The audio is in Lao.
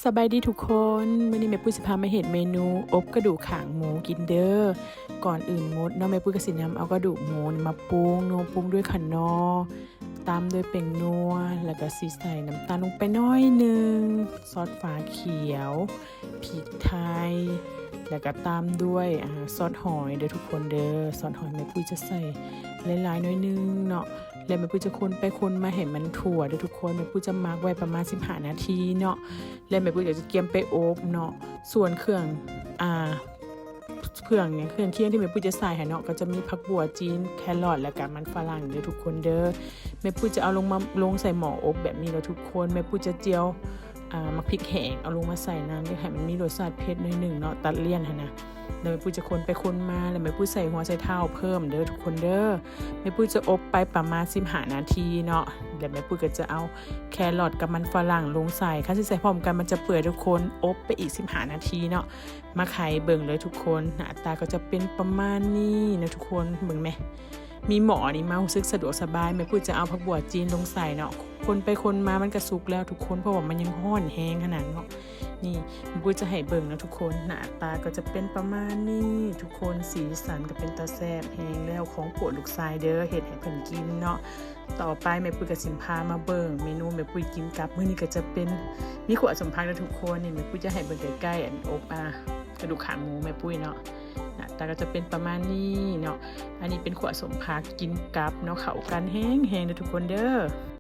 ສະບາຍດີທຸກຄົນ, ມື້ນີ້ແມ່ປຸ້ຍຊິພາມາເຮັດເມນູອົບກະດູກຂາງໝູກິນເດີ. ກ່ອນອື່ນໝົດເນາະ ແມ່ປຸ້ຍກໍຊິນຳເອົາກະດູກໝູນີ້ມາປຸງເນາະ, ປຸງດ້ວຍຂະໜໍ່ ຕາມດ້ວຍແປ້ງນົວ ແລ້ວກໍຊິໃສ່ນ້ຳຕານລົງໄປໜ້ອຍໜຶ່ງ, ຊອດຟ້າຂຽວ, ພິກໄທ ແລ້ວກໍຕາມດ້ວຍ ອາ ຊອດຫອຍເດີທຸກຄົນເດີ. ຊອດຫອຍແມ່ປຸ້ຍຈະໃສ່ຫຼາຍໆໜ້ອຍໜຶ່ງເນາະ. ແລ້ວແມ່ປຸ້ຍຈະຄົນໄປຄົນມາໃຫ້ມັນທົ່ວເດີທຸກຄົນ. ແມ່ປຸ້ຍຈະໝັກໄວ້ປະມານສິບຫ້ານາທີເນາະ ແລ້ວແມ່ປຸ້ຍກໍຈະກຽມໄປອົບເນາະ. ສ່ວນເຄື່ອງ ອ່າ ເຄື່ອງຫຍັງ ເຄື່ອງຄຽງທີ່ແມ່ປຸ້ຍຈະໃສ່ຫັ້ນເນາະ ກໍຈະມີຜັກບົວຈີນ, ແຄຣອດ ແລ້ວກໍມັນຝຣັ່ງເດີທຸກຄົນເດີ. ແມ່ປຸ້ຍຈະເອົາລົງມາ ລົງໃສ່ໝໍ້ອົບແບບນີ້ເດີທຸກຄົນ. ແມ່ປຸ້ຍຈະຈຽວ ອ່າ ໝາກພິກແຫ້ງເອົາລົງມາໃສ່ນຳ ຢາກໃຫ້ມັນມີລົດຊາດເຜັດໜ້ອຍໜຶ່ງເນາະ ຕັດລຽນຫັ້ນນະ. ແລ້ວແມ່ປຸ້ຍຈະຄົນໄປຄົນມາ ແລ້ວແມ່ປຸ້ຍໃສ່ຫົວໃສ່ເທົ້າເພີ່ມເດີທຸກຄົນເດີ. ແມ່ປຸ້ຍຈະອົບໄປປະມານສິບຫ້ານາທີເນາະ ແລ້ວແມ່ປຸ້ຍກໍຈະເອົາແຄຣອດກັບມັນຝຣັ່ງລົງໃສ່. ຄັນຊິໃສ່ພ້ອມກັນມັນຈະເປື່ອຍທຸກຄົນ. ອົບໄປອີກສິບຫ້ານາທີເນາະ ມາໄຂເບິ່ງເລີຍທຸກຄົນ. ໜ້າຕາກໍຈະເປັນປະມານນີ້ນະທຸກຄົນ ເບິ່ງແມ. ມີໝໍ້ນີ້ມາ ຮູ້ສຶກສະດວກສະບາຍ. ແມ່ປຸ້ຍຈະເອົາຜັກບົວຈີນລົງໃສ່ເນາະ. ຄົນໄປຄົນມາມັນກະສຸກແລ້ວທຸກຄົນ ເພາະວ່າມັນຍັງຮ້ອນແຮງຂະໜາດເນາະ. ນີ້ ແມ່ປຸ້ຍຈະໃຫ້ເບິ່ງເນາະທຸກຄົນ. ໜ້າຕາກໍຈະເປັນປະມານນີ້ທຸກຄົນ. ສີສັນກໍເປັນຕາແຊບແຮງແລ້ວ. ຂອງໂປດລູກຊາຍເດີ ເຮັດໃຫ້ເພິ່ນກິນເນາະ. ຕໍ່ໄປແມ່ປຸ້ຍກໍຊິພາມາເບິ່ງເມນູແມ່ປຸ້ຍກິນກັບມື້ນີ້ ກໍຈະເປັນ ມີຂົ້ວສົມຜັກເດີທຸກຄົນ. ນີ້ແມ່ປຸ້ຍຈະໃຫ້ເບິ່ງໃກ້ໆ ອັນອົບ ອ່າ ກະດູກຂາງໝູແມ່ປຸ້ຍເນາະ. ໜ້າຕາກໍຈະເປັນປະມານນີ້ເນາະ. ອັນນີ້ເປັນຂົ້ວສົມຜັກກິນກັບເນາະ ເຂົ້າກັນແຮງໆເດີທຸກຄົນເດີ.